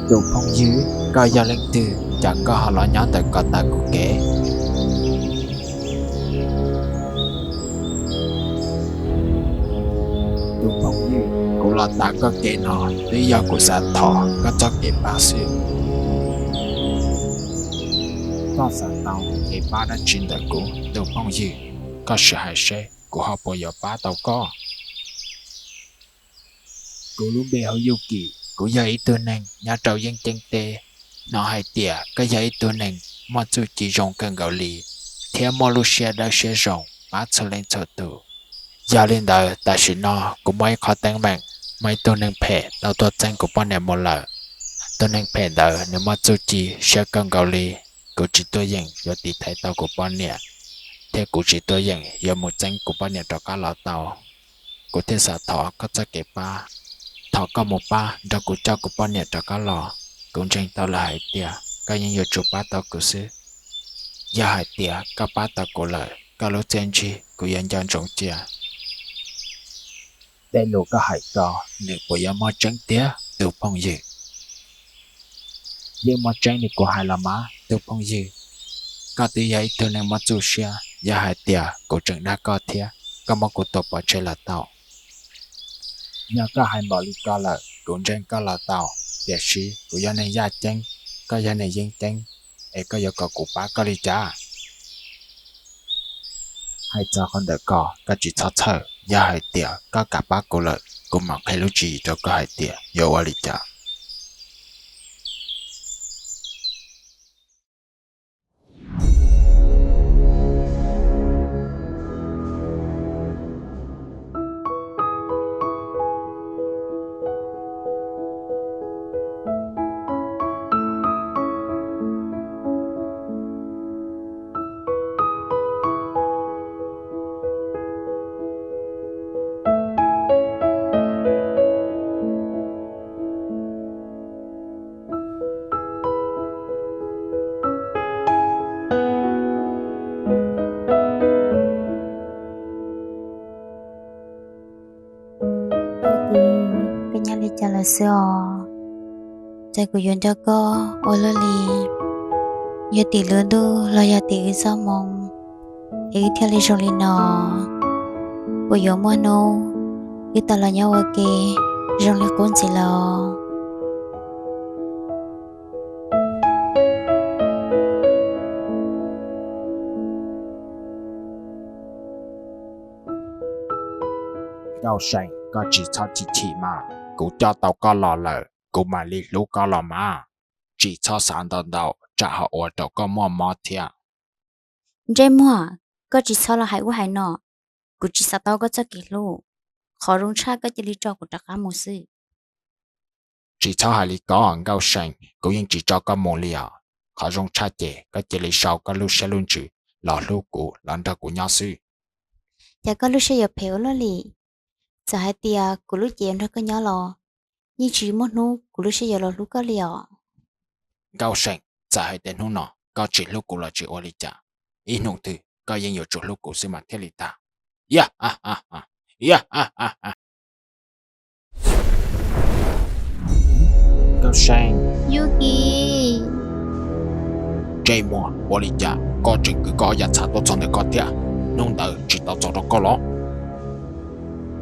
Tus phooj ywg, koj yog leej twg cas koj ho los nyob ntawm ko tav kuv kev? Tus phooj ywg, kuv los tav koj kev no twb yog kuv xav thov koj txoj kev pab xwb. Koj xav tau kev pab dab tsi ntawm kuv tus phooj ywg? Koj sim hais seb kuv ho puas yuav pab tau koj. Kuv lub npe hu Yuj Kim, kuv yog ib tug neeg nyob rau Yeeb Ceeb teb. Hnov hais tias koj yog ib tug neeg muaj txuj ci zoo kawg nkaus li, thiab muaj lub siab dawb siab zoo pab txhua leej txhua tus. Yog li ntawd tam sim no kuv muaj ib qho teeb meem, muaj ib tug neeg phem tau tuaj txeeb kuv poj niam mus lawm. Tus neeg phem ntawd nws muaj txuj ci siab kawg nkaus li, kuv tsis tuaj yeem yuav tiv thaiv tau kuv poj niam, thiab kuv tsis tuaj yeem yuav mus txeeb kuv poj niam rov qab los tau. Kuv thiaj xav thov koj txoj kev pab, thov koj mus pab nrog kuv coj kuv poj niam rov qab los. Kuv ntseeg tau lawm hais tias koj yeej yuav tsum pab tau kuv xwb. Yog hais tias koj pab tau kuv lawm, koj lub txiaj ntsig kuv yuav nco ntsoov cia. Tej lus koj hais ko, nws puas yuav muaj tseeb tiag tus phooj ywg? Yeej muaj tseeb li kuv hais los mas tus phooj ywg. Koj twb yog ib tug neeg muaj txuj siab, yog hais tias kuv tseem dag koj thiab, koj muab kuv tua pov tseg los tau. Yog koj hais npaum li ko lawm, kuv ntseeg koj los tau, tiam sis kuv yog neeg Yaj Ceeb, koj yog neeg Yeeb Ceeb, es koj yuav kom kuv pab koj li cas? Hais txog qhov ntawm ko koj tsis txhob txhawj, yog hais tias koj kam pab kuv lawm, kuv mam qhia lub tswv yim rau koj hais tias yuav ua li cas. Koj nyob li cas lawm xwb os? Ces kuv yuav nrog koj ua luaj li, yog tim lub ntuj los yog tim wb txoj hmoo es wb thiaj li zoo li no. Puas yuav muaj hnub wb tau los nyob ua ke zoo li qub ntxiv lawm. Nkauj See, koj tsis txhob chim chim mas, kuv coj tau koj los lawm kuv mam li hlub koj los mas. Tsis txhob xav ntau ntau tsam ho ua rau koj muaj mob thiab. Ntsej Muag, koj tsis txhob los hais ub hais no, kuv tsis xav tau koj txoj kev hlub. Qhov zoo tshaj koj cia li tso kuv rov qab mus xwb. Tsis txhob hais li ko Nkauj See, kuv yeej tsis tso koj mus li os. Qhov zoo tshaj ces koj cia li sau koj lub siab lub ntsws los hlub kuv los nrog kuv nyob xwb. Cas koj lub siab yuav phem ua luaj li? Txawm hais tias kuv lub cev yuav nrog koj nyob los yeej tsis muaj hnub kuv lub siab yuav los hlub koj li os. Nkauj See, txawm hais tias hnub no koj tsis hlub kuv los tsis ua li cas, ib hnub twg koj yeej yuav tsum hlub kuv xwb mas thiaj li tag. Nkauj See. Yuki. Ntsej Muag, ua li cas koj tseem kwv koj ob yam txha tuaj txog ntawm ko thiab? Hnub ntawd tsis tau txaus rau koj los?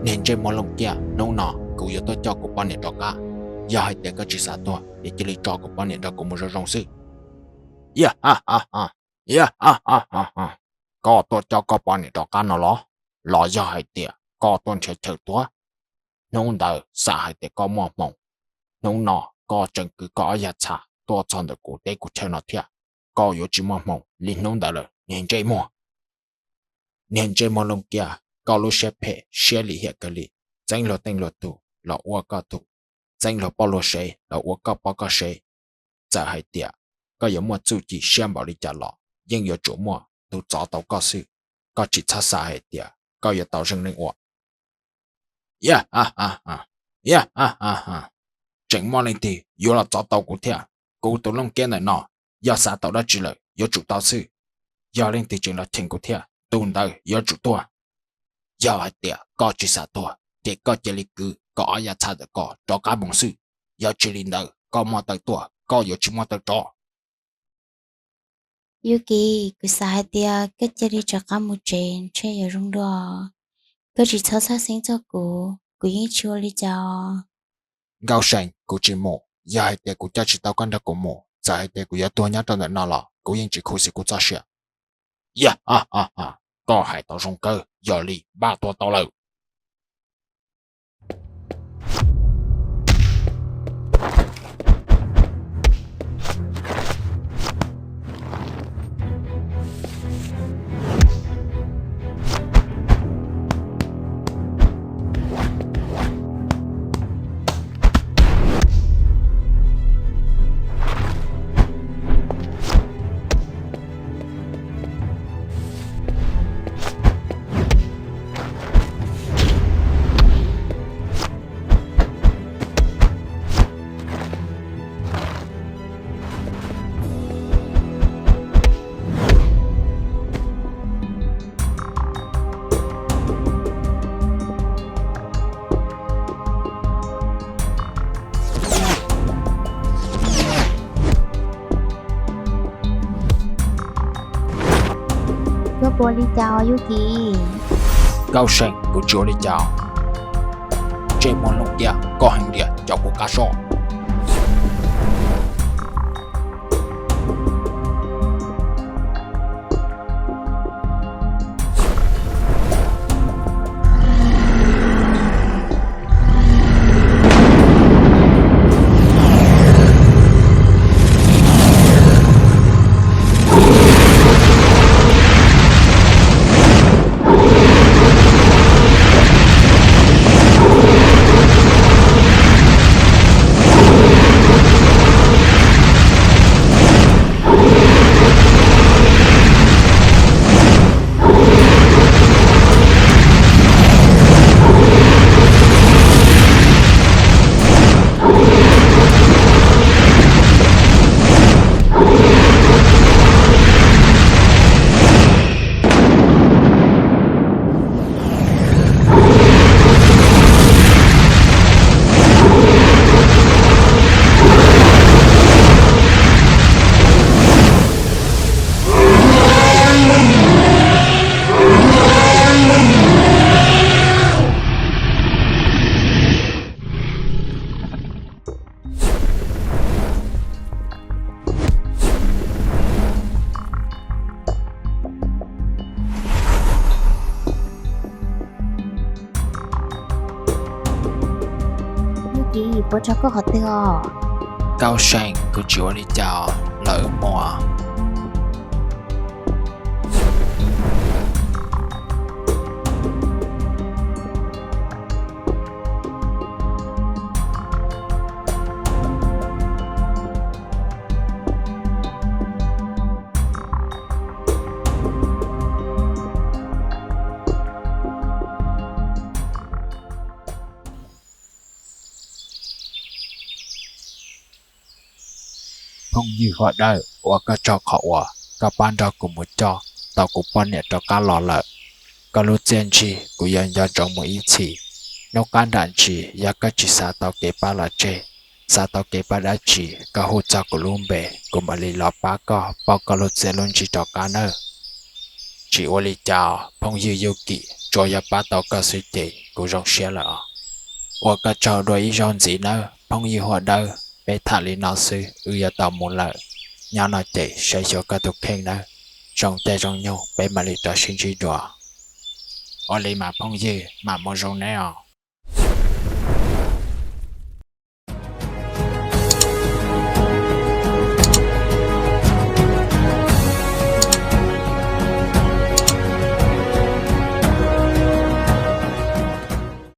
Niag Ntsej Muag Looj Kiab, hnub no kuv yuav tuaj coj kuv poj niam rov qab. Yog hais tias koj tsis xav tuag ces cia li tso kuv poj niam nrog kuv mus zoo zoo xwb. Koj tuaj coj koj poj niam rov qab no los? Los yog hais tias koj tuaj nrhiav chaw tuag? Hnub ntawd xav hais tias koj muaj hmoo, hnub no koj tseem kwv koj ob yam txha tuaj txog ntawm kuv teb kuv chaw no thiab, koj yuav tsis muaj hmoo li hnub ntawd lawm niag Ntsej Muag. Niag Ntsej Muag Looj Kiab, koj lub siab phem siab lim hiam kawg li, txeeb luag teej luag tug los ua koj tug, txeeb luag poj luag sev los ua koj poj koj sev. Txawm hais tias koj yuav muaj txuj ci siab npaum li cas los yeej yuav tsum muaj tus txov tau koj xwb. Koj tsis txhob xav hais tias koj yuav tau zeej neeg ua. Tseem muaj leej twg yuav los txov tau kuv thiab? Kuv tus Looj Kiab ntawm no, yog xav tau dab tsi lawm yuav tsum tau xwb. Yog leej twg tseem los cheem kuv thiab, tus ntawd yuav tsum tuag. Yog hais tias koj tsis xav tuag ces koj cia li kwv koj ob yam txha ntawm ko rov qab mus xwb. Yog tsis li ntawd koj muaj taw tuaj koj yuav tsis muaj taw rov. Yuki, kuv xav hais tias koj cia li rov qab mus tsev ntshe yuav zoo dua. Koj tsis txhob txhawj xeeb txog kuv, kuv yeej tsis ua li cas os. Nkauj See, kuv tsis mus. Yog hais tias kuv coj tsis tau koj nrog kuv mus, txawm hais tias kuv yuav tuag nyob rau ntawm no los kuv yeej tsis khuv xim kuv txoj sia. Koj hais tau zoo kawg, yog li npaj tua tau lawm. Koj puas ua li cas os Yuki? Nkauj See, kuv tsis ua li cas. Ntsej Muag Looj Kiab, koj heev tiag, cov kuv qab soj. Ua tsaug koj qhov twg os? Nkauj See, kuv tsis ua li cas, lawm wb mus. Phooj ywg Huab Dawb, ua koj tsaug qhov uas koj pab nrog kuv mus coj tau kuv poj niam rov qab los lawm. Koj lub txiaj ntsig kuv yuav nco ntsoov mus ib txhis. Hnub qab nram ntsis yog koj tsis xav tau kev pab los tseg, xav tau kev pab dab tsi koj hu txog kuv lub npe, kuv mam li los pab koj pauj koj lub txiaj lub ntsig rov qab nawb. Tsis ua li cas, phooj ywg Yuj Kim, tsuas yog pab tau koj xwb ces kuv zoo siab lawm os. Ua koj tsaug dua ib zaug ntxiv nawb phooj ywg Huab Dawb, peb tham li no xwb wb yuav tau mus lawm. Nyob no ces saib xyuas koj tus kheej nawb. Zoo caij zoo nyoog peb mam li rov sib ntsib dua. Ua li mas phooj ywg, mam mus zoo neb os.